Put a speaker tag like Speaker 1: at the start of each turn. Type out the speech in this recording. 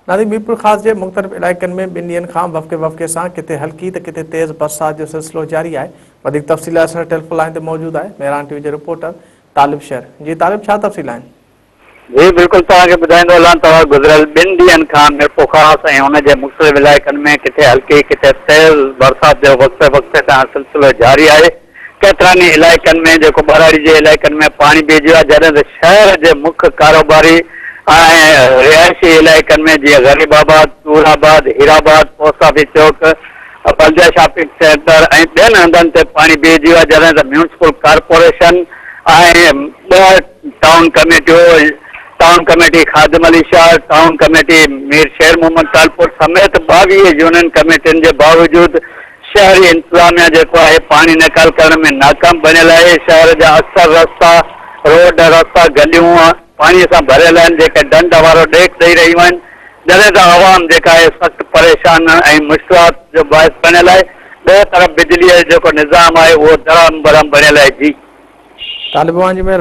Speaker 1: ناظرين ميرپورخاص جي مختلف علائقن ۾ ٻن ڏينهن کان وقفي وقفي سان ڪٿي هلڪي ته ڪٿي تيز برسات جو سلسلو جاري آهي وڌيڪ تفصيل لاء اسان ٽيليفون لائين تي موجود آهي مهراڻ ٽي وي جي رپورٽر طالب شهر جي طالب ڇا تفصيل آهن؟
Speaker 2: جي بلڪل توهان کي ٻڌائيندو هلان ته گذريل ٻن ڏينهن کان ميرپورخاص ۽ ان جي مختلف علائقن ۾ ڪٿي هلڪي ڪٿي تيز برسات جو وقفي وقفي سان سلسلو جاري آهي ڪيترن ئي علائقن ۾ جيڪو ٻهراڙي جي علائقن ۾ پاڻي بيهجي ويو آهي جڏهن ته شهر جي مک ڪاروباري ۽ رهائشي علائقن ۾ جيئن Gharibabad, Toorabad, Hirabad, post office چوڪ، بلديا شاپنگ سينٽر ۽ ٻين هنڌن تي پاڻي بيهجي ويو آهي جڏهن ته ميونسپل ڪارپوريشن ۽ ٻه ٽائون ڪميٽيون town committee Khadim Ali Shah, town committee Mir Sher Muhammad Talpur سميت 22 يونين ڪميٽين جي باوجود شهري انتظاميا جيڪو آهي پاڻي نيڪال ڪرڻ ۾ ناڪام بڻيل آهي، شهر جا اڪثر رستا، روڊ، رستا، گليون پاڻي سان ڀريل آهن جيڪي ڍنڍ وارو ڏيک ڏئي رهيون آهن، جڏهن ته عوام جيڪا آهي سخت پريشان ۽ مشڪلات جو باعث بڻيل آهي، ٻئي طرف بجلي جو جيڪو نظام آهي اهو درهم برهم بڻيل آهي جي.
Speaker 1: طالب اوهان جي مهرباني.